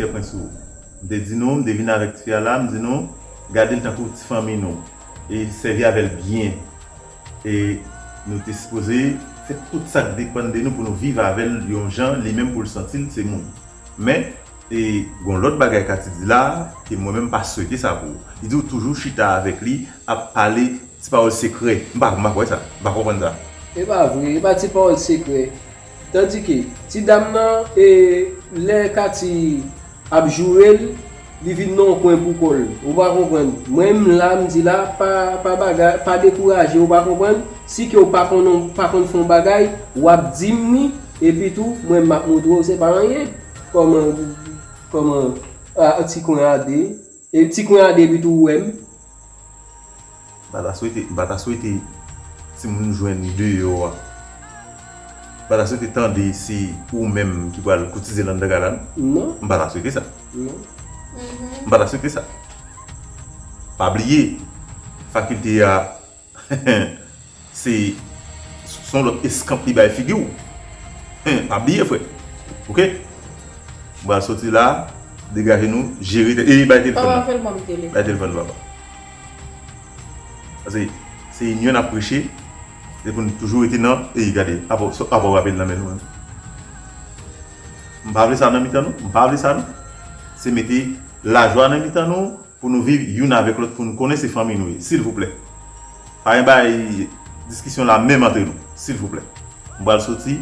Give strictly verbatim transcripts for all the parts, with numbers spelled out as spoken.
Pè Prens ou. M te di nou, m te vin avèk tifi a la, m di nou, gade l tankou ti fanmi nou. E sèvi avè l byen. E nou te sipoze fè tout sa k depann de nou pou nou viv avè l yon jan, li menm pou l santi l se moun. Men, e gon lòt bagay Katy di la, ke mwen menm m pa swete sa pou ou. Li di ou toujou chita avèk li, ap pale ti pawòl sekrè. M pa, m pa kwè sa. M pa konprann sa. E pa vre, e pa ti pawòl sekrè. Tandike, ti dam nan, e, lè Katy ap joure l, li vin nan yon kwen pou kò l. Ou pa konprann. Mwen, m la, m di la, pa, pa bagay, pa dekouraje, ou pa konprann. Si ke w pa konn, pa konn fè yon bagay, w ap di m li, epi tou, mwen, m ap montre w, se pa anyen. Kòman, kòman, a, ti kwen a de, e ti kwen a de, epi tou, ou wè m. M pa ta swete, m pa ta swete timoun jwenn deyò a. M pa ta swete tande se ou menm ki pral koutize l anndan kay la, non. Non. M pa ta swete sa. Non. M pa ta swete sa. Pa bliye, fakilte a, se, se yon lòt eskanp li bay figi w. Hen, pa bliye, frè. Oke? M pral soti la, degaje nou, jere tèt, e bay telefòn nan. Papa, fè l ban m telefòn. Bay telefòn papa. Paske se inyon n ap preche, se pou n toujou rete nan, e gade, apa, apa w rapel nan men nou menm. M pa vle sa nan mitan nou, m pa vle sa non. Se mete lajwa nan mitan nou, pou nou viv youn avèk lòt, pou nou konnen se fanmi nou ye, silvouplè. Pa gen bay diskisyon la menm antre nou, silvouplè. M pral soti,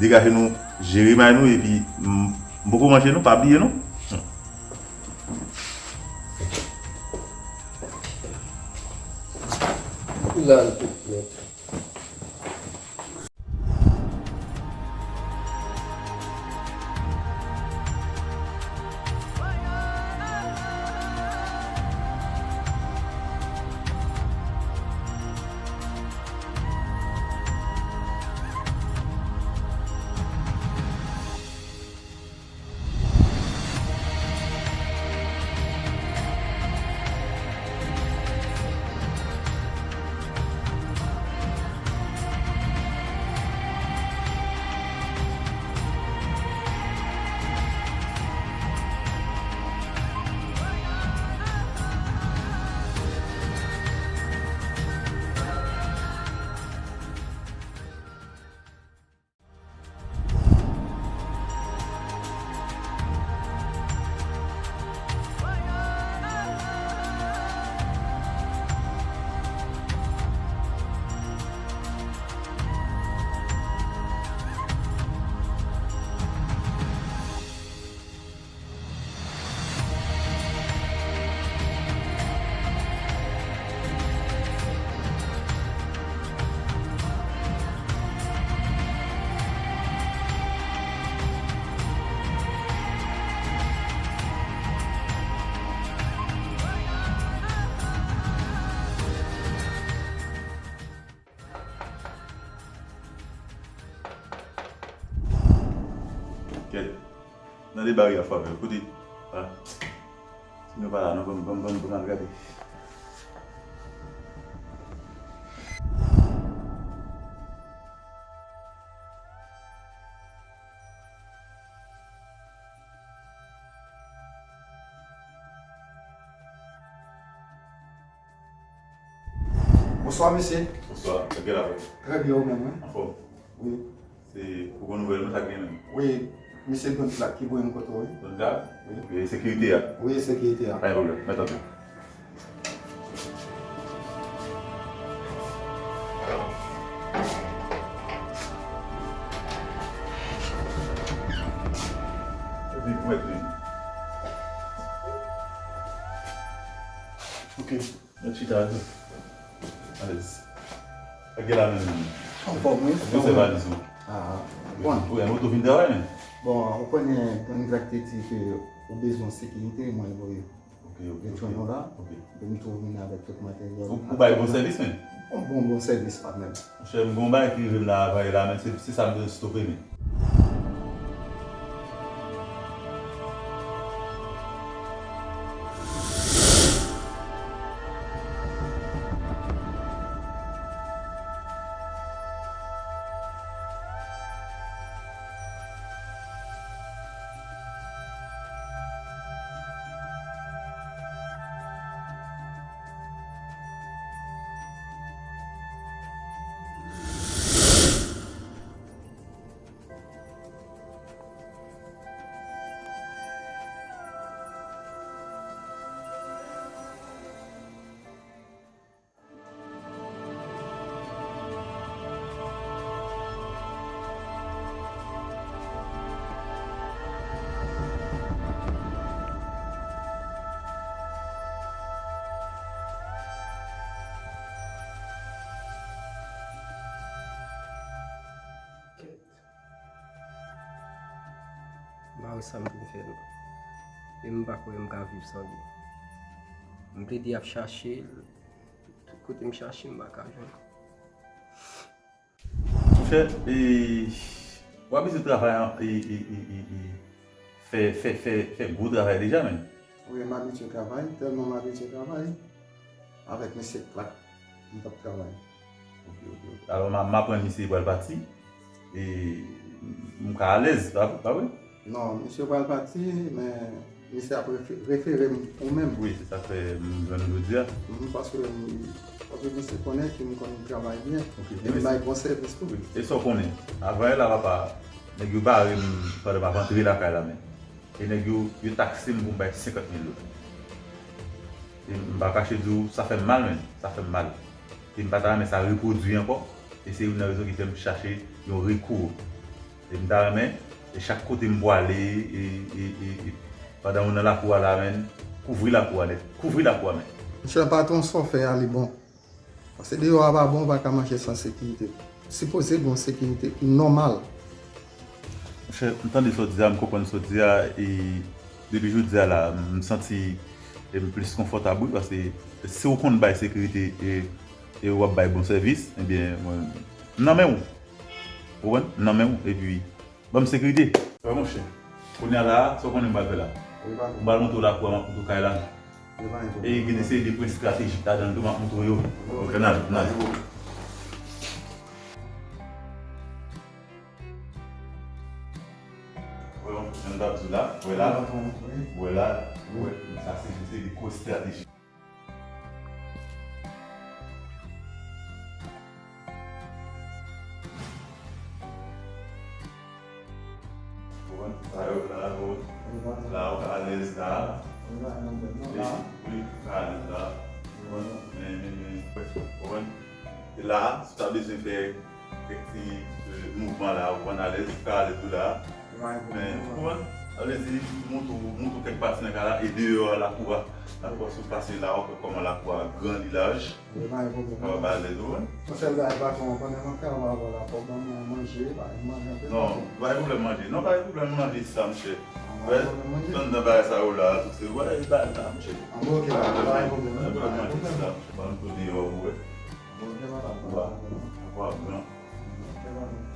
degaje nou, jere may nou, epi m, m poko manje non, pa bliye non. Hmm. Lan tout nèt. Kèt. Nan de bari a favè. Kote? Ah. Si nou pa la, non, ban m, ban m, ban m, ban m al gade. Bonswa, mesye. Bonswa. Sa k gen la, frè? Trè byen, ou menm, wi? Anfòm. Wi. Se pou bon nouvèl nou, sa k gen menm? Wi, mesye Don Clark ki voye m kote w, wi. Don Clark? Wi. E sekirite a? Wi, sekirite a. Pa gen pwoblèm, mèt antre. Vin pou mèt vin. Ok. Mèt chita la tou. Alèz. Sa k gen la menm? Anfòm, wi. Kòman se valiz ou? Ah, bon. Ou gen moto vin travay menm? Bon, ou konnen Don Clark te di ke ou bezwen sekirite, mwen voye. Ok, ok, ok. Yo jwenn nou la. Ok. Epi m tou vin avèk tout materyèl. Ou, ou bay bon sèvis menm? Bon, bon, bon sèvis, patnè. Monchè, m gon bagay ki rive m nan aparèy la, men se, se sa m bezwen stope, men. Sa m vin fè nou. E m pa kwè m ka viv san li. M plede ap chache l. Tout kote m chache, m pa ka jwenn. Monchè, e, w abitye travay an, e, e, e, e, e, fè, fè, fè, fè gwo travay deja, men. Wi, m abitye travay, tèlman m abitye travay, avèk mesye Clark, m t ap travay. Ok, ok, ok. Alò, m a, m aprann misye pral pati, e m ka alèz, pa, pa vre? Non, misye pral pati, men misye ap refe- refere m ou menm. Wi, se sa k fè m jwenn ou jodi a. Mhm, paske m, paske misye konnen ke m konn travay byen. Ok, e m bay bon sèvis tou. Wi. E sa w konnen, avan yè la, papa, nèg yo bare m pandan m ap antre lakay la, men. E nèg yo, yo takse m pou m bay senkant mil dola. E m pa kache di w, sa fè m mal, men. Sa fè m mal. E m pa ta renmen sa repwodui ankò. E se youn nan rezon ki fè m chache yon rekou. E m ta renmen, e chak kote m pwale, e, e, e, e pandan ou nan lakou a la, men, kouvri lakou a nèt. Kouvri lakou a, men. Monchè patwon, sa w fè a, li bon. Paske deyò a pa bon, ou pa ka mache san sekirite. Sipoze gen yon sekirite ki nòmal. Monchè, m tande sa w di a, m konprann sa w di a, e depi jodi a la, m santi e m plis konfòtab, wi, paske si w konn bay sekirite e, e w ap bay bon sèvis, ebyen, mwen, m nan men w. Ou konprann? M nan men w, epi, ban m sekirite. Wè, monchè, kounye a la, sa w konnen m pral fè la? M pral montre w lakou a, m ap montre w kay la. E gen de seri de pwen estratejik ladan l tou, m ap montre w yo. Ok, n al, n al. Wè, jan m t ap di w la, wè la, wè la, wè, sa se, se de gwo estrateji. Ou konprann? Sa yo la, ou, la, ou ka alèz la. Wi, wi, ou ka alèz la. Ou konprann? Men, men, men, ou konprann? E la, si w ta bezwen fè kèk ti, e, mouvman la, ou konn alèz, ou ka alèz tou la. Men, ou konprann? Sa vle di, montre w, montre w kèk pati nan kay la, e deyò a, lakou a, lakou a, si w pase la, ou wè kòman lakou a gran, li laj. Ou pa gen pwoblèm. Ou pa alèz, ou konprann? Yon sèl bagay, patwon, pandan m ap travay avè w la, fò w ban mwen manje, pa gen manje anpil. Non, pa gen pwoblèm manje. Non, pa gen pwoblèm manje sa, monchè. Wè, tann nan bagay sa yo la, tout se, wè, e bagay sa, monchè. An, bon, ok, pa gen pwoblèm, pa gen pwoblèm manje sa, monchè. Ban m tou deyò pou wè. Bon, ok, papa, pa gen pwoblèm. Lakou a gran. Ok, papa.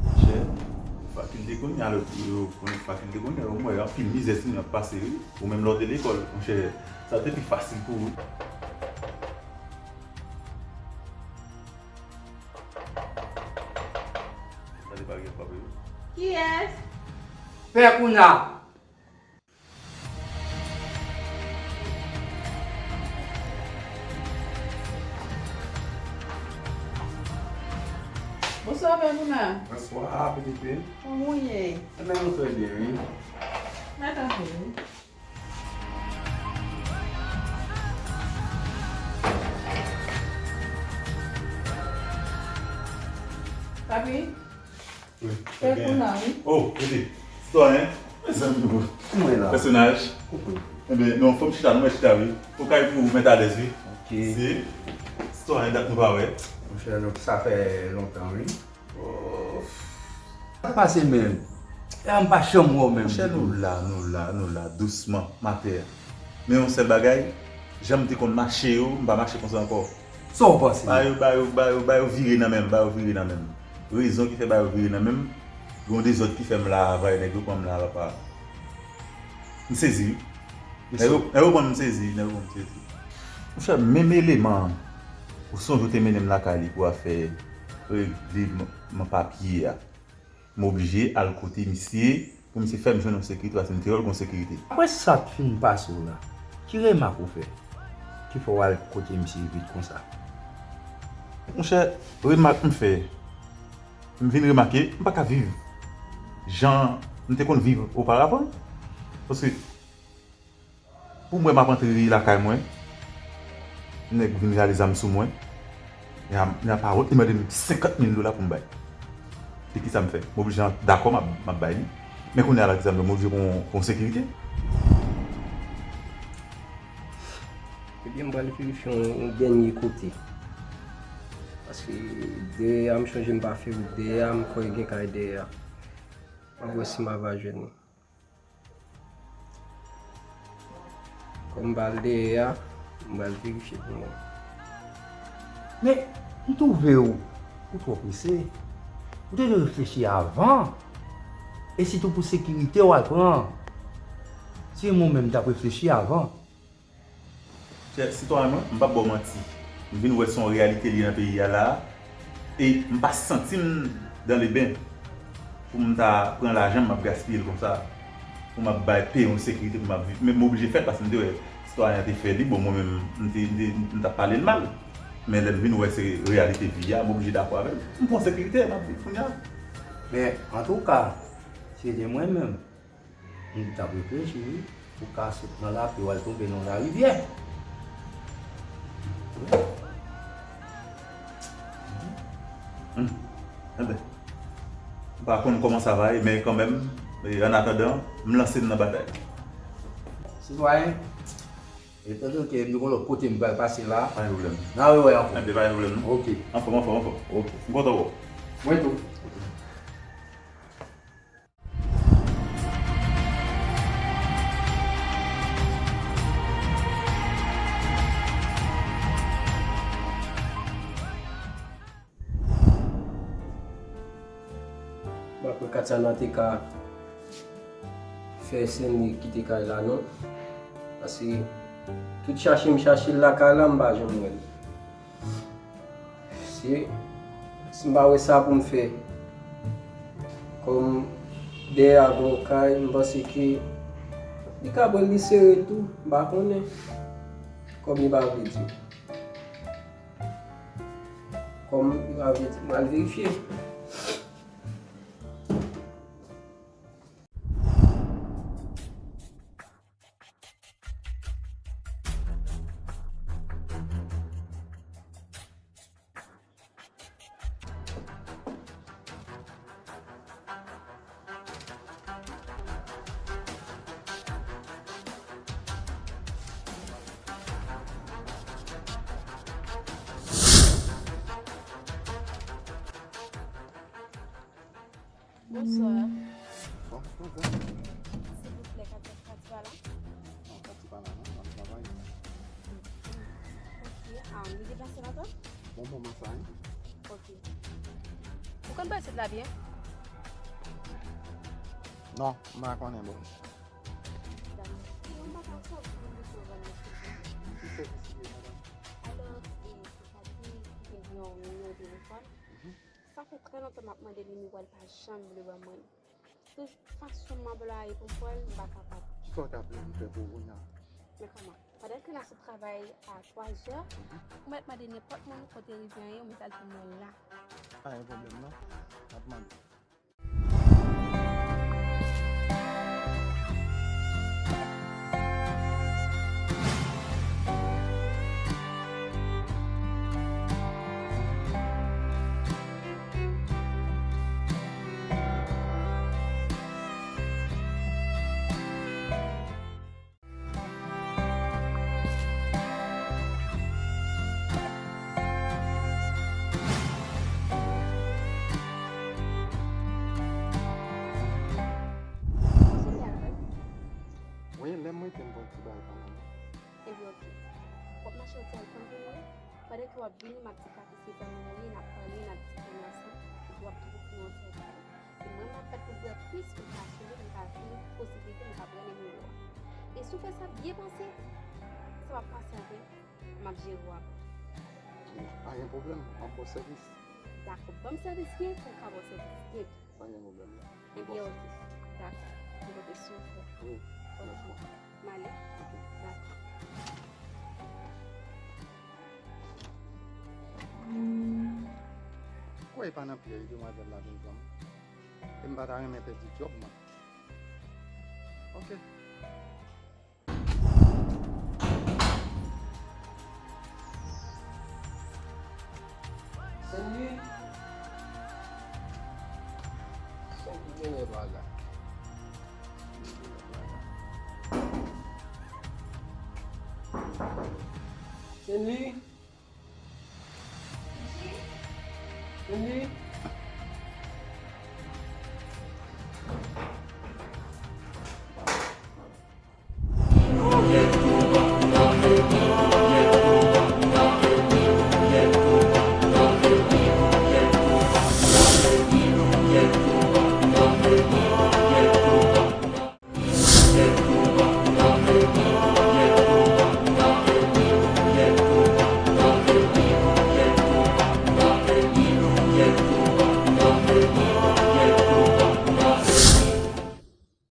Monchè, fakilte kounye a, lè yo konnen fakilte kounye a, yo wè anpil mizè timoun ap pase, wi. Ou menm lè w te lekòl, monchè, sa te pi fasil pou ou. Gade pa gen frape yo. Kiyès? Pè Kouna. Bonswa, Pè Kouna. Bonswa, pitit fi. Kòman w ye? Ebyen, nou trè byen, wi. Mèt antre, wi. Papi, wi, fè kou la, wi. Oh, kote? Sitwayen, mezanmi, kòman w ye la? Pèsonaj. Koukou. Ebyen, non, fò m chita, non, mwen chita, wi. Fò kay pou ou mèt alèz, wi. Ok. Se sitwayen, dat nou pa wè. Monchè, nou, sa fè lontan, wi. Oh. Sa k pase menm? E a m pa janm wè w menm. Monchè, nou la, nou la, nou la, dousman, maten an. Men yon sèl bagay, jan m te konn mache yo, m pa mache konsa ankò. Sa w panse? Ba yo, ba yo, ba yo, ba yo vire nan men m, ba yo vire nan men m. Rezon ki fè ba yo vire nan men m, gen yon dezòd ki fè m la, avay nèg yo pran m la, papa. M sezi, wi. Nèg yo, nèg yo pran m, m sezi, nèg yo pran m, m sezi. Monchè, menm eleman an, ou sonje w te mennen m lakay li pou afè regle m, m papye a. M oblije al kote misye, pou misye fè m jwenn yon sekirite, paske m te wè l gon sekirite. Apre sa k fin pase w la, ki remak ou fè? Ki fè w al kote misye vit konsa? Monchè, remak m fè, m vin remake, m pa ka viv jan m te konn viv oparavan. Paske, pou m wè m ap antre lakay mwen, nèg vin rale zam sou mwen, nèg la pa wont, li mande m senkant mil dola pou m bay. E kisa m fè? M oblije dakò, m ap, m ap bay li. Men kounye a la, kisa m fè? M oblije pran yon, pran yon sekirite. Ebyen, m pral verifye yon, yon dènye kote. Paske dèyè a, m chonje m pa fè wout dèyè a, m kwè gen kay dèyè a. M ap wè si m ava jwenn li. Kòm m pral dèyè a, m pral verifye pou mwen. Men, m twouve w, ou twò prese. Ou te dwe reflechi avan. E sitou pou sekirite w al pran. Si mwen menm, m t ap reflechi avan. Chè sitwayen mwen, m p ap ba w manti. M vin wè se yon reyalite li ye nan peyi a la a. E m pa santi m dans le bain pou m ta pran lajan m, m ap gaspiye l konsa. Pou m ap bay, peye yon sekirite pou m ap viv. Men m oblije fè l paske m te wè sitwayen an te fè li. Bon, mwen menm, m te, m te, m t ap pale l mal. Men lè m vin wè se reyalite vi a, m oblije dakò avè l. M pran sekirite, m ap viv kounye a. Men, antouka, si se te mwen menm, m t ap reflechi, wi, pou ka sot nan lapli w al tonbe nan larivyè. Wi. Hmm. Enben, m pa konn kòman sa va ye, men kanmenm, e, an atandan, m lanse m nan batay. Sitwayen, etandan ke m gen yon lòt kote m pral pase la, pa gen pwoblèm. N a rewè ankò. Enben, pa gen pwoblèm, non. Ok. Anfòm, anfòm, anfòm. Ok. M kontan wè w. Mwen tou. M pa kwè Katiana te ka fè Senli kite kay la non. Paske tout chache m chache l lakay la, m pa janm wè l. Si, si m pa wè sa pou m fè, kòm dèyè a gon kay, m panse ke li ka pran li sere tou, m pa konnen. Kòm li pa vle di. Kòm li pa vle di, m al verifye. Bonswa. Bon, bonswa. Silvouplè, Kati, Kati pa la? Non, Kati pa la, non. L ap travay. Ok. Ah, li deplase lontan? Bon moman sa, wi. Ok. Ou konn pase la byen? Non, m pa konnen, bon. Dakò. Sinon, m pa ka fè pou nou sou vann nan, silvouplè. Ki sèvis li ye, madanm? Alò, e, se Kati ki te gen yon nimewo telefòn. Mhm. Sa fè trè lontan m ap mande l nimewo a, l pa janm vle ban mwen l. Se fason m ap blayi pou m pran l, m pa kapab. Kisa w ta vle m fè pou ou kounye a? Men kòman? Pandan ke n ap sot travay a twa zè, ou mèt mande nenpòt moun kote rivyè an ye, ou mèt al jwenn mwen la. Pa gen pwoblèm non. M ap mande. Wi, lè m rete m pran ti bagay kanmenm. Ebyen, oke. W ap mache yon ti al konn pou mwen. Pandan ke w ap vini, m ap di Kati se zanmi w ye, n ap pale, n ap di kòm gason, epi w ap toujou fè yon ti al. E mwen, m ap fèt pou bwè plis, pou m ka sove, pou m ka jwenn posiblite, m ka pran nimewo a. E si w fè sa byen panse, sa p ap pase ankò, m ap jere w apre. Pa gen pwoblèm, m ap ba w sèvis. Dakò, ban m sèvis byen, pou m ka ba w sèvis byen tou. Pa gen pwoblèm non. Ebyen, oke. Dakò. M konte sou ou, frè. Wi. Oke. Dakò. M ale? Oke. Dakò. Kwè e pa nan pyèj demwazèl la vin pran m. E m pa ta renmen pèdi djòb mwen. Ok. Senlwi? Senlwi genlè pa la. Senlwi? Senlwi?